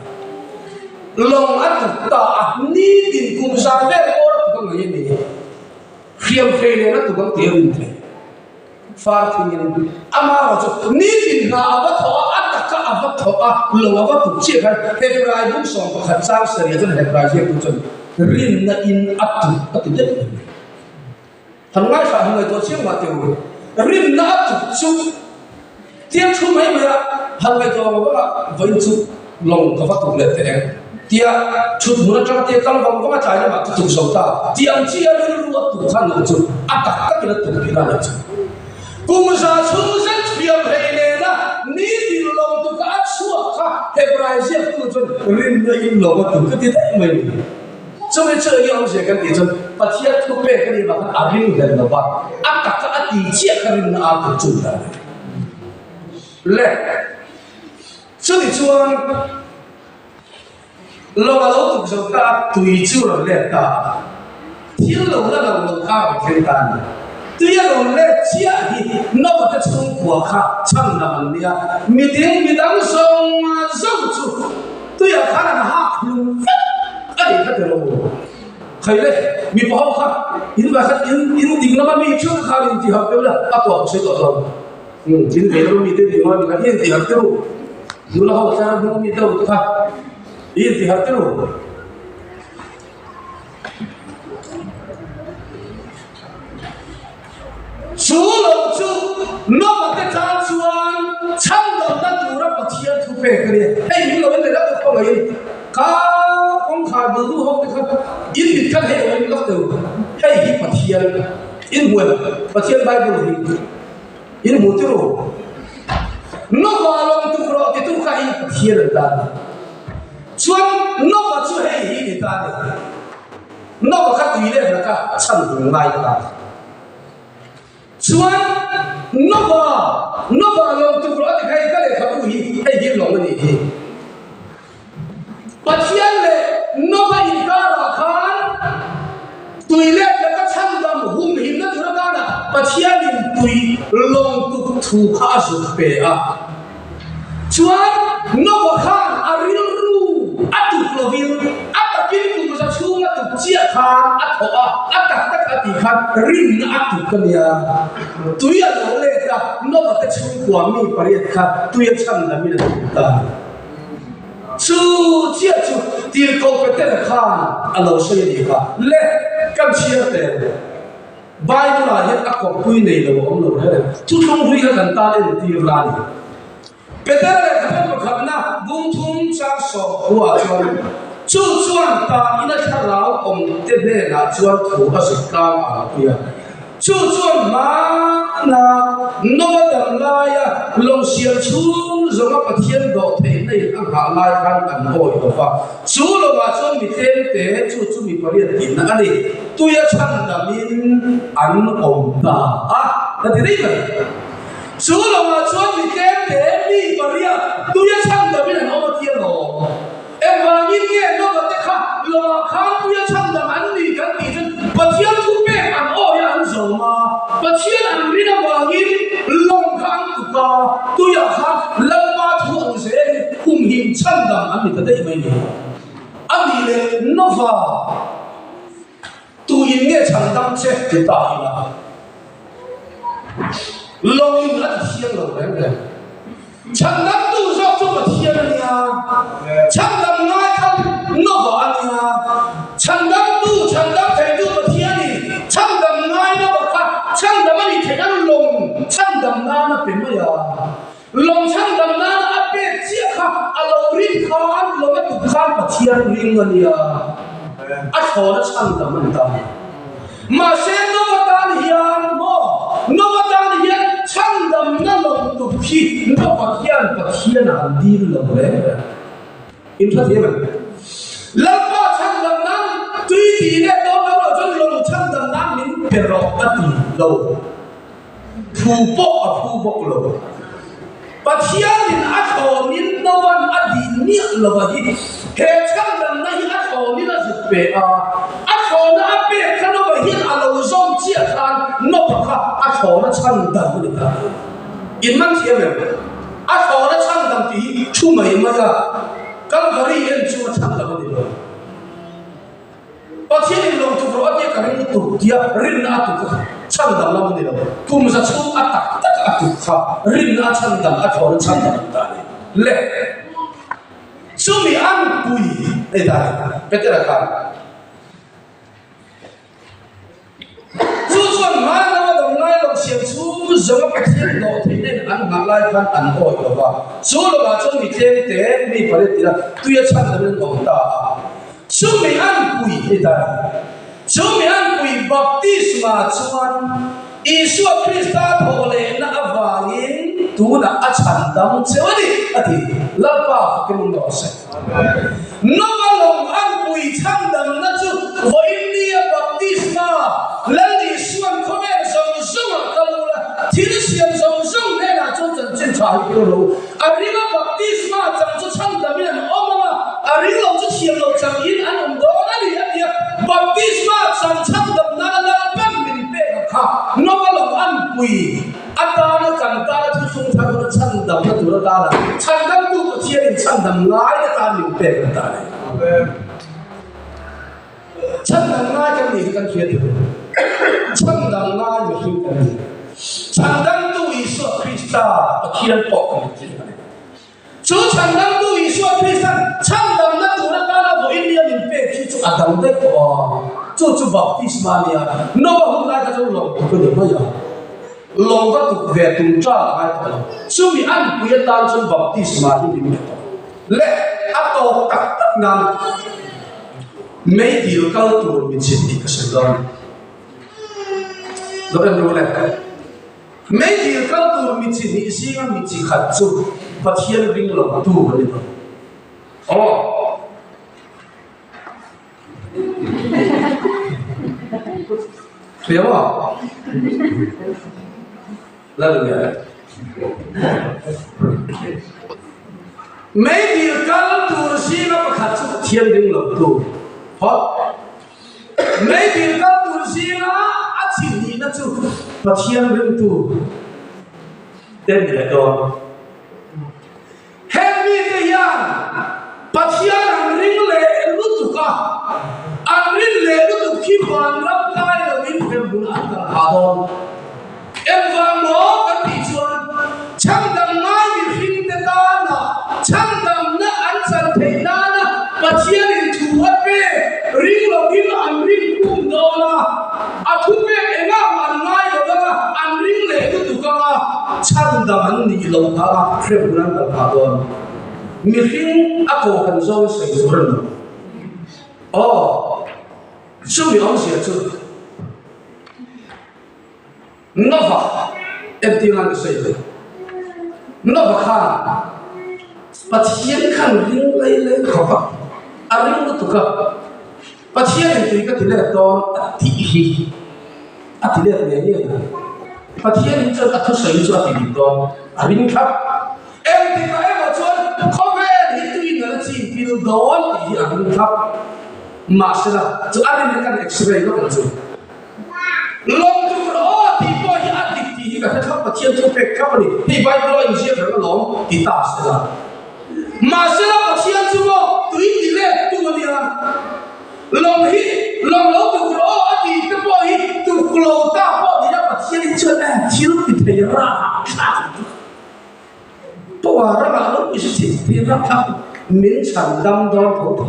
Lawng a tuk ta a, nitin kum zan vel bawr a tuk ang mai a ni. Hriam hrei nen a tuk ang tih a rin theih. Far thingin ama erawh chu nitin hna a va thawh a, a taka a va thawh a, lo a va tuk chiah khan Hebrai bung 11 chang sarih chuan Hebrai ziaktu chuan rinna in a tuk a ti deuh mai. Han ngaithla han ngaihtuah chiang mah teh u, rinna a tuk chu tiang thu mai mai a, han ngaihtuah vang vang a, vawiin chu lawng ka va tuk leh teh ang tia thut hmun atang tia kal vang vang a tlai lamah ka tuk zo ta tih ang chi a rilru a tuk khan lo chu a tak takin a tuk tihna lo chu. Kum za chhung zet fiam hlei nena nitin lawng tuka a chhuak kha Hebrai ziaktu chuan rinna in lawng a tuk ka ti daih mai a ni. Chumi chu enge awmzia kan tih chuan Pathian thu pek a nih vang khan a ring hlel lo va, a taka a ti chiah kha rinna a tuk chu ta a ni. Le, chumi chuan lo a lo tuk zo ta a, tui chu rawn let ta a, thil lo la lo lo kha a rawn thleng ta a ni. Tui a rawn let chiah hi Noah te chhungkua kha chhandam an nia, miding midang zawng zawng chu Tuiah khan an hak hlum vek a nih kha tilo. Khai le, mipa ho kha in vai khan in in ding lama mi theuh khan in ti harh deuh la, a tuah ka sawi tawh lo. Um, in vei lama mi te ding lama mi kha in ti harh deuh. Nula ho tlar hnung mi deuh te kha in ti harh deuh. Chu lo chu Noah te tan chuan chhandamna tura Pathian thu pek a ni. Hei min lo en leh lak deuh mai in ka kawngkhar bul duh ho te kha in mit khan hei lo en lak deuh. Hei hi Pathian in hmu em? Pathian Bible hi in hmu tir u. Noah lawng tuk rawh titu kha hi Pathian an ta a ni. Chuan Noah chu hei hi ni ta a ni. Noah kha tui leh hna kha chhan hung ngai ta. Chuan Noah, Noah lawng tuk rawh a ti kha hei ka lehkhabu hi hei hi lawng a nih hi. Pathian leh Noah inkarah khan tui leh hna kha chhandam humhimna tur atana Pathianin tui lawng tuk thu kha a zuk pe a. Chuan Noah khan a rilru a tuk lovin a takin kum za chhung a tuk chiah khan a thawh a, a tak tak a tih khan rinna a tuk a nia. Tui a lo let a, Noah te chhungkua mi pariat kha tui a chhan lamin a tuk ta. Chu chiah chu tirhkoh Petera khan a lo sawi a nih kha. Le, kan chhiar tel. Bible ah hian a kawppui nei lo a awm lo reng reng. Thuthlung hlui kha kan tan entir la a ni. Petera lehkhathawm pakhatna bung thum chang 10 ah chuan, Chu chuan ta ina thlarau awm te hnenah chuan thu a zut tlang ang pui a. Chu chuan hmana Noa dam laia lawngsiam chhung zawnga Pathian dawh theihna in a nghah lai khan an awi lo va. Chu lawngah chuan mi tlemte chu chu mi pariat tihna a ni. Tuia chhandamin an awm ta a, ka ti daih mai. Chu lawngah chuan mi tlemte mi pariat tuia chhandamin an awm a ti alawm. Engvangin nge Noah te kha lawngah khan tuia chhandam an ni kan tih chuan Pathian thu pek an awi a an zawm a, Pathian an rin avangin lawng kha an tuk a, tuiah khan Lalpa thu ang zelin humhim chhandam an ni ta daih mai ni. A nih leh Noah. Tu in nge chhan dam che ti ta ila lawng in a ti thiang lo reng reng. Chhan dam tu zawk chu Pathian a nia, chhan dam ngai kha Nova a nia. Chhan dam tu, chhan dam thei tu Pathian in chhan dam ngai Nova kha chhan dam a nih theih nan lawng chhan dam nan a pe mai a. Lawng chhan dam nan a pek chiah kha a lo rin khan lawng a tuk khan Pathian ring a nia, a thlawn a chhan dam a ni ta. Mahse Noah tan hian maw, Noah tan hian chhan damna lawng tuk hi Noah hian Pathian a han dil lo reng reng. In hre thiam em? Lalpa chhan dam nan tui tih leh dawn lo lo chuan lawng chhan dam nan min pe rawh a ti lo. Thu pawh a phu bawk lo. Pathianin a thlawnin Novan a dih miah lo a hi. He chhandamna hi a thlawnin a zuk pe a. A thlawna a pek kha Nova hian a lo zawm chiah khan Nova kha a thlawna chhandam a ni ta. In man thiam em? A thlawna chhandam tih hi thu mai mai a. Kalvari en chu a chhan lo a ni lo. Pathian in lo tuk rawh a tia ka ring lutuk tia rinna a tuk a chhan dam lam a ni lo. Kum za chhung a tak tak a tuk kha rinna a chhan dam a thlawn a chhan dam an ta a ni. Le chumi an pui hei ta ni Petera khan. Chu chuan hmai lama dam ngai lo siam chhung zawnga Pathian dawh theihna in an nghah lai khan an awi lo va. Chu lovah chuan mi tlem te, mi pariat tila tuia chhan lovin an awm ta a. Chumi an pui hei ta ni. Chumi an pui baptisma chuan Isua Krista thawh lehna avangin tunah a chhan dam cheu a ni, a ti. Lalpa fakin awm rawh se. Nova lawng an pui chhandamna chu vawiinnia baptisma Lal Isuan khawvel zawng zawngah kal ula, thil siam zawng zawng hnenah chuan chanchin tha hi kal rawh u. A ringa baptisma chang chu chhandamin an awm ang a, a ring lo chu thiam lo changin an awm dawn a ni, a ti a. Baptisma chang chhandam nana Lalpan min pek ang kha Nova lawng an pui. A tana kan tana thuthlung thar huna chhandamna tur atana chhandamtu Pathianin chhandam ngai atan min pek a ta a ni. Chhandam ngai kan nih hi kan hria tur. Chhandam ngai mihring kan ni. Chhandamtu Isua Krista Pathian pawh kan inti a ni. Chu chhandamtu Isua Kristan chhandamna tur atana vawiin nia min pek hi chu a dang daih tawh a, chu chu baptisma a nia. Noah hun lai kha chuan lawng tuk a ni mai a, lawng va tuk ve tum ṭan a ngai tawh lo. Chumi anpui atan chuan baptisma hi min pe tawh. Le a tawp tak tak nan meidil kal tur min chhit tih ka sawi dawn. Lo en ru le. Meidil kal tur mi chi hnih zinga mi chi khat chu Pathian ring lo tu a ni lo. Aw. Hria maw? La ni nge. Meidil kal tur zinga pakhat chu Pathian ring lo tu. Hawt. Meidil kal tur zinga a chi hnihna chu Pathian ringtu te ni leh dawn. Heng mite hian Pathian an ring leh lutuk a, an rin leh lutuk khi vanram kai loin hremhmun an kal phah dawn. Engvang maw kan tih chuan chhandam ngai mihringte tana chhandamna an chan theih nana Pathianin thu a pek ring lovin an ring khum dawn a, a thu pek engah mah an ngai lo ang a, an ring leh lutuk ang a, chhandam an nih loh phah a, hremhmun an kal phah dawn. Mihring a kawhhan zawng sawi tur a ni lo. Aw, chumi awmzia chu. Nova entir nan ka sawi thei. Nova khan Pathian khan ring lei lei khawp a, a ring lutuk a, Pathian in tui ka ti let dawn a tih hi a ti let ngei ngei a. Pathian in chuan a thusawi chu a ti dik dawn, a ring thlap. Engtikah emaw chuan khawvel hi tuin a la chin pil dawn tih hi a ring thlap. Mahsela chu a rinna kan x-ray lawk ang chu. Lawm tuk rawh aw tih pawh hi a dik tih hi ka hre thlap Pathian chu pek thlap a ni. Hei Bible a inziak reng alawm ti ta sela. Mahsela Pathian chu maw tui ti let tu a nia. Lawm hi lawm lo tuk rawh aw a tih te pawh hi tuk lo ta pawh ni la Pathian hi chuan eh thil ti thei rah thlak tuk. Pawh ramah lo pui si thil ti rah thlak min chhan dam dawn tho tho.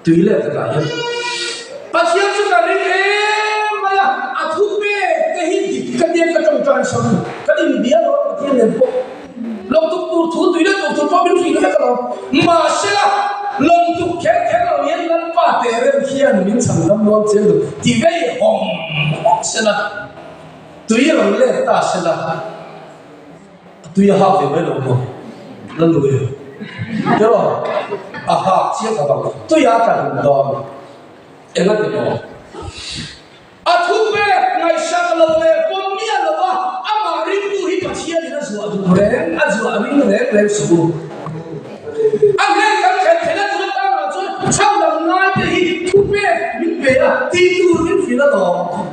Tui leh takah hian Pathian chu ka ring em mai a, a thu pek te hi dik ka tia ka tawngtai sam kan inbia lo a Pathian nen pawh lawmtuk tur thu tui leh tur thu pawh min hrilh vek alawm. Mahsela lawmtuk kher kher lo hian Lalpa teh reuh hian min chhan dam dawn chiang lo ti vei hawm hawm sela tui rawn let ta sela. A tui a hak ve mai lo maw? Lalui tiraw a hak chiang ka bang tui a tla hlum dawn eng a ti maw? A thu pek ngaihsak lo leh pawm miah lo a, amah ringtu hi Pathianin a zuah duh reng, a zuah ring reng reng suh u. A hnen kan thlen theihna tur atangah chuan chhandam ngaite hi thu pek min pe a, tih tur min hrilh alawm.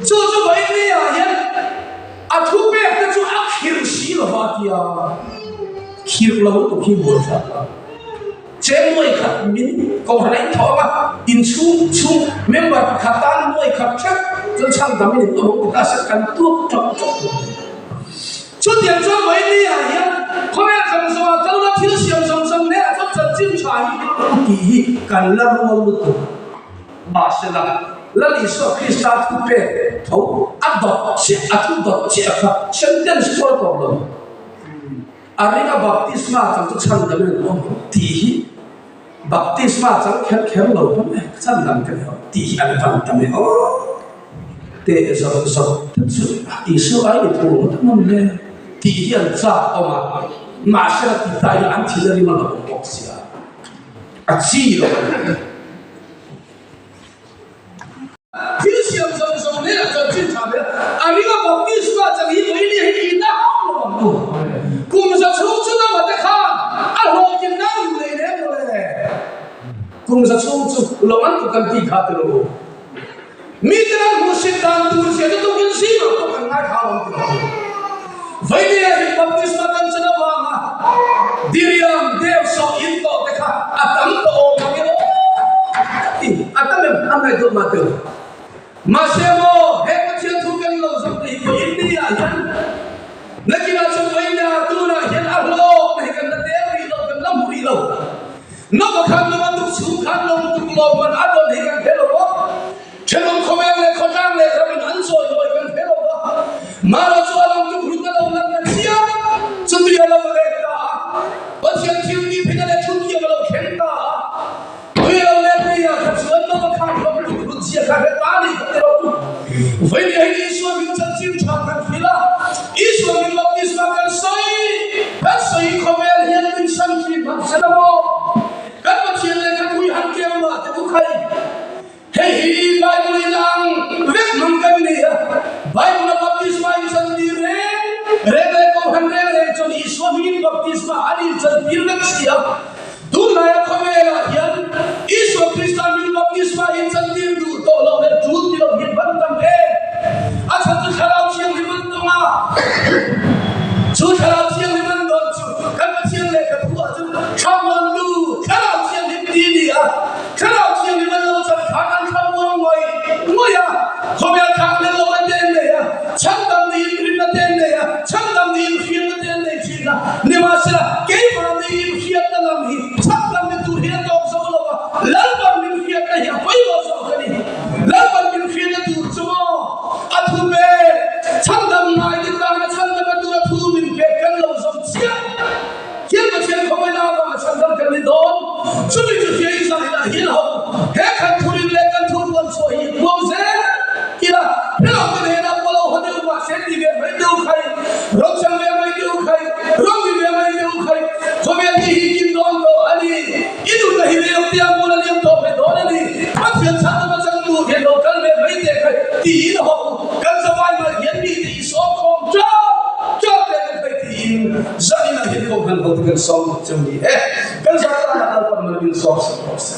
Chu chu vawiin hian A thu pek te chu a khirh si lo va a ti a, khirh lo lutuk hi buai thlak a. Cheng nuai khat min kohhran a inthawh ang a, inchhung chhung member pakhat tan nuai khat theuh chuan chhandam in in awm ang ti ta se kan tuak ṭap ṭap tur a ni. Chutiang chuan Vaini ah hian khawvel zawng zawng ah kal ula thil siam zawng zawng hnenah chuan chanchin tha hi u tih hi kan la rual lutuk. Mahsela, Lal Isua Krista thu pek tho a dawt chiah a thu dawt chiah kha sentence pawh a tawp lo. A ringa baptisma chang chu chhandam in an awm ang tih hi baptisma chang kher kher lo pawn e chhandam ka ni ang tih hi an van tam e aw teh zawk zawk te chu Isua ai ni thu ngawt ang le tih hi an chak awm a mahse a ti ta ila an thil a rim a lo awm bawk sia a chi lo a ni. Thil siam zawng zawng hnenah chanchin tha ve a, a ring a baptisma chang hi vawiin hi in a hauh lo ang tu. Kum za chhung chu Noah te khan a hlawhtlin nan duh leh nem lo le. Kum za chhung chu lawng an tuk an tih kha ti lo u. Mi te an hmuhsit dan tur zia chu tukin zingah pawh kan ngaithla awm ti lo u. Vawiin hi baptisma kan chan avanga diriam deuh sawh in tawh te kha a tam tawh awm ang em aw ti a tam em an ngaihtuah mah teuh. Mahse maw he Pathian thu kan lo zawm te hi vawiin ni ah hian nakinah chuan vawiin ah tunah hian a hlawk te hi kan la tel rih lo kan la hmu rih lo. Nova khan nova tuk chhung khan lo tuk lo man a dawn hi kan hre lo bawk. Thenawm khawvel leh khawtlang leh ramin an sawi hawi kan hre lo va, Mara chu a lang tuk hlutna lo lan ta chiang, chutui a lo let ta a, Pathian thil tih phina leh thutiam a lo thleng ta a, tui a lo let nei ah kha chuan Nova khan hlawm tuk hlut zia kha hre ta ni kha ti lo tu. Vawiin hian Isua min chanchin tha kan hrilh a, Isua min baptisma kan sawi, kan sawi khawvel hian min san thin hmang se lo maw? Kan Pathian leh kan ui han keu mah te u khai. Hei hi Bible in ang vek hmang kan ni a, Bible a baptisma in chantir reng reng leh Kohhran reng reng chuan Isua hmingin baptisma an in chantir vek si a. Tunlaia khawvelah hian Isua Krista hming baptisma in chantir duh tawh loh leh tul ti loh hi ban tam em? A chhan chu Thlarau Thianghlim an tawng a, chu Thlarau Thianghlim an dawn chu kan Pathian lehkhathu ah chuan Thlamuan lu Thlarau Thianghlim ti a ni a. Thlarau Thianghlim an lo chan khan an thla muang ngawih ngawih a, khawvel thlak leh lohna te an nei a, chhandam niin rinna te an nei a, chhandam niin hriatna te an nei thin a. Nimahsela, keimahni inhriatna lam hi chhandam ni tur hi a tawk zo lo a, Lalpan min hriatna hi a pawimawh zawk a ni. Lalpan min hriatna tur chu maw a thu pek, chhandam ngaite tana chhandamna tura thu min pek kan lo zawm chiah. Hian Pathian khawmawina avanga chhandam kan ni dawn. Chumi chu hria in zah inah hian ho he kan thurin leh kan thu rual chhuah hi puang zel ila hrilh te hnenah pawh lo haw deuh mahse ti ve mai deuh khai, rawng chang ve mai deuh khai, rawng ni ve mai deuh khai, khawvel ni hi kim dawn tawh a ni. I nunna hi rel te ang bula liam tawh ve dawn a ni. Pathian chhandam a chang tur hian lo kal ve mai teh khai tiin ho kan zavai mal hian mite i sawm khawm teuh teuh teh kan khai tiin Zanin ah hian Kohhran hote kan sawm cheu ni e. Kan zah tan ah Lalpan mal min sawm sak rawh se.